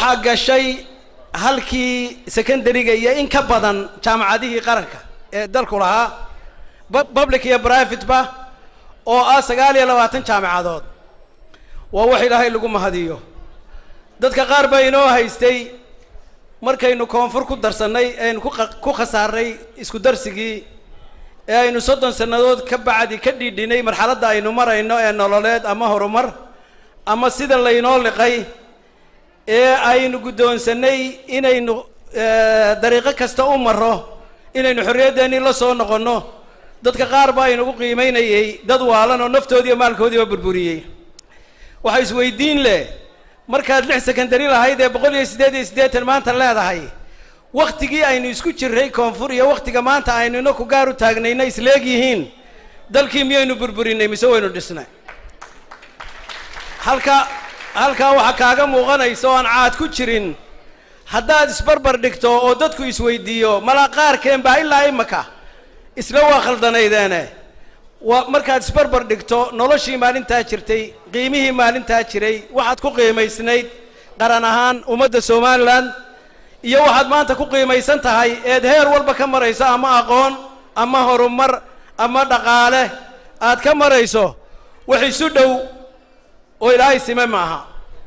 Waxaa gashay halkii secondary-ga iyo in ka badan jaamacadihii qaranka ee dalku lahaa, public iyo private ba, oo ah 29 jaamicadood. Waa wax Ilaahay lagu mahadiyo. Dadka qaar baa inoo haystay markaynu Koonfur ku darsannay, aynu ku khasaarnay isku darsigii, ee aynu 30 sannadood ka bacdi ka dhiidhinay marxaladda aynu marayno ee nololeed ama horumar ama sida laynoo liqay, ee aynu guddoonsannay inaynu dariiqo kasta u maro inaynu xorriyaddeenii la soo noqonno. Dadka qaar baa aynugu qiimaynayay dad waalan oo naftoodiiyo maalkoodiiba burburiyey. Waxaa isweydiin leh, markaad lix secondary lahayd ee 188 maanta leedahay, waktigii aynu isku jirray Koonfur iyo waktiga maanta aynu inaku gaar u taagnayna isleeg yihiin, dalkii miyaynu burburinay mise waynu dhisnay? Halkaa waxaa kaaga muuqanaysa oo aan caad ku jirin, haddaad isbarbar dhigto oo dadku isweydiiyo, malaa qaarkeen baa ilaa imaka isla waa khaldanaydeene. Waa markaad isbarbar dhigto noloshii maalintaa jirtay, qiimihii maalintaa jiray, waxaad ku qiimaysnayd qaran ahaan ummadda Somaliland, iyo waxaad maanta ku qiimaysan tahay eed heer walba ka marayso, ama aqoon ama horumar ama dhaqaale aad ka marayso, wax isu dhow oo Ilaahay sime maaha.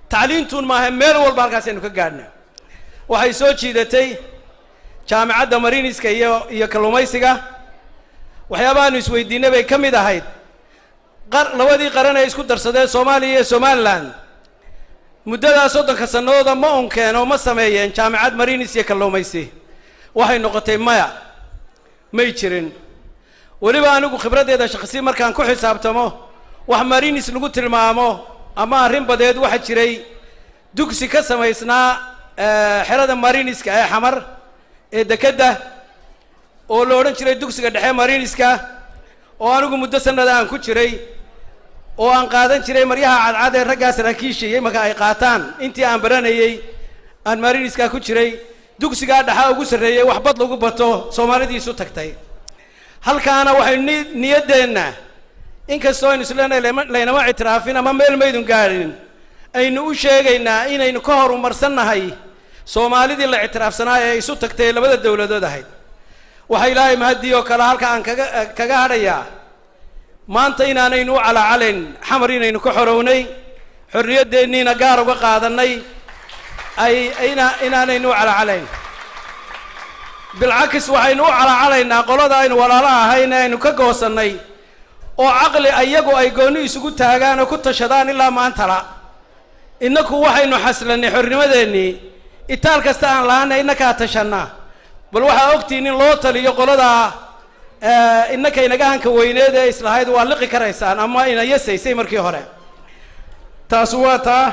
Tacliintuun maaha, meel walba halkaasaynu ka gaadhna. Waxay soo jiidatay jaamicadda mariniska iyo kalluumaysiga. Waxyaabahaanu isweydiinay bay ka mid ahayd labadii qaran ee isku darsadeen, Soomaaliya iyo Somaliland, muddadaa 30-ka sannadooda ma unkeen oo ma sameeyeen jaamicad marinis iyo kalluumaysi? Waxay noqotay maya, may jirin. Weliba anigu khibraddeeda shakhsi markaan ku xisaabtamo, wax marinis lagu tilmaamo ama arrin badeed waxaa jiray dugsi ka samaysnaa xerada mariniska ee Xamar ee dekedda, oo la odhan jiray dugsiga dhexe mariniska, oo anigu muddo sanada aan ku jiray, oo aan qaadan jiray maryaha cadcad ee raggaa saraakiisha iyo imanka ay qaataan. Intii aan baranayey aan mariniskaa ku jiray, dugsigaa dhexa ugu sarreeyey wax bad lagu bato Soomaalidii isu tagtay. Halkaana waxaynu niyaddeenna, inkastoo aynu isleenahay laynama ictiraafin ama meel maydun gaadhin, aynu u sheegaynaa inaynu ka horumarsannahay Soomaalidii la ictiraafsanaa ee isu tagtay ee labada dowladood ahayd. Waxaa Ilaahay mahadii oo kale halka aan kaga hadhayaa maanta inaanaynu u calaacalayn Xamar, inaynu ka xorownay, xorriyadeenniina gaar uga qaadanay, ay inaanaynu u calaacalayn. Bilcakis, waxaynu u calaacalaynaa qolada aynu walaalo ahayn ee aynu ka goosannay, oo caqli ayagu ay goonni isugu taagaan oo ku tashadaan ilaa maantala. Innaku waxaynu xaslannay xornimadeennii, itaal kasta aan lahaana innakaa tashannaa. Bal waxaa ogtihiin in loo taliyo qoladaa innaka inaga hanka weyneed ee islahayd waa liqi karaysaan ama ina yasaysay markii hore. Taasu waa taa.